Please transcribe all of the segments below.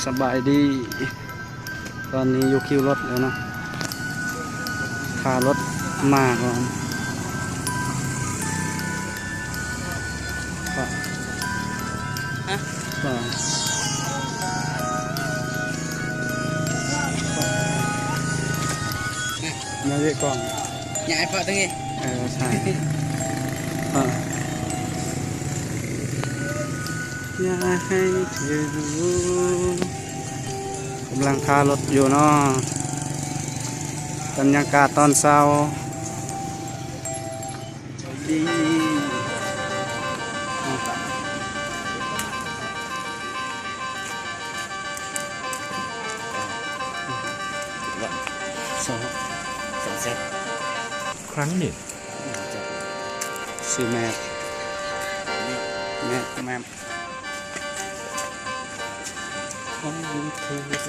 ສະບາຍດີ ຕອນນີ້ຢູ່ຄິວລົດແລ້ວເນາະ ຖ້າລົດມາກ່ອນ. ຮະ? ມາເວະກ່ອນ ຍ້າຍເພາະຕົງນີ້ ເອີ ໃຊ່ ເອີ ຢ່າໃຫ້ເທກຳລັງຖ້າລົດຢູ່ເນາະ ບັນຍາກາດຕອນເຊົ້າ. ສອງ ສອງແຊັດ ຄັ້ງໜຶ່ງ ຊື້ແມັບ ແມັບ ແມັບ ຂອງເທເປັນ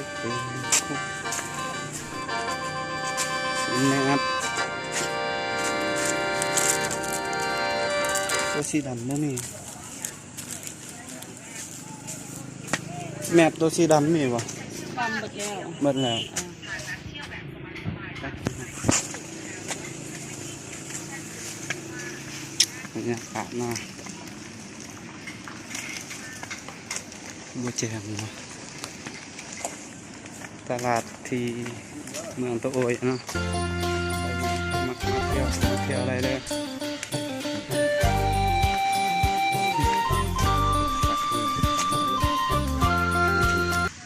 ແມັບ ໂຕສີດຳບໍ່ມີ ແມັບໂຕສີດຳມີບໍ່? ດຳເບິດແລ້ວ ເບິດແລ້ວ ເອີ ບັນຍາກາດເນາະ. ບໍ່ແຈ້ງເນາະ ຕະຫຼາດທີ່ເມືອງໂຕໂອຍເນາະ ມັກມາທ່ຽວ ມາທ່ຽວໄດ້ເດີ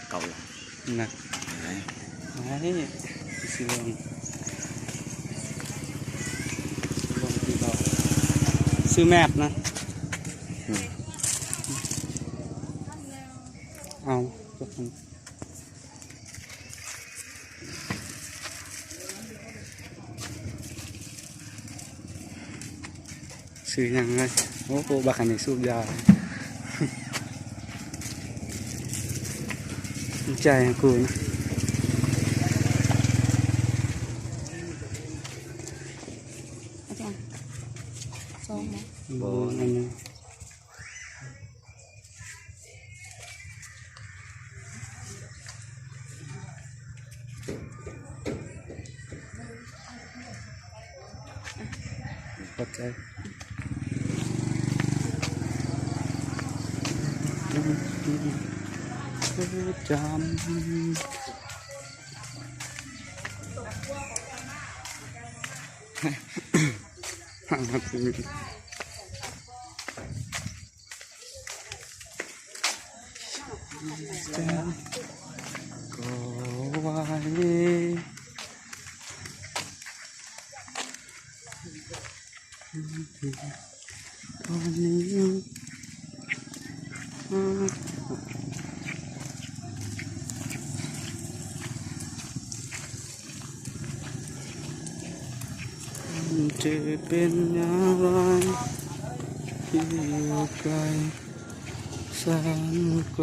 ເກົ່າລະ ນະ ໄດ້ ຊື້ເບິ່ງ ຊື້ແມັບນະ ອືມ ເອົາ ຊື້ຫຍັງເລີຍ ໂອ້ໂຫ ບັກອັນນີ້ສູບຢາ ໃຈໃຫ້ກູນະ ອາຈານ ຊອງບໍ່? ບໍ່ ອັນນີ້ ຂອບໃຈ ຈຳ ຫ້ານາທີ ກໍໄວ ຕອນນີ້ ຈະເປັນຢ່າງໃດ ທີ່ຢູ່ໄກ ແສນໄກ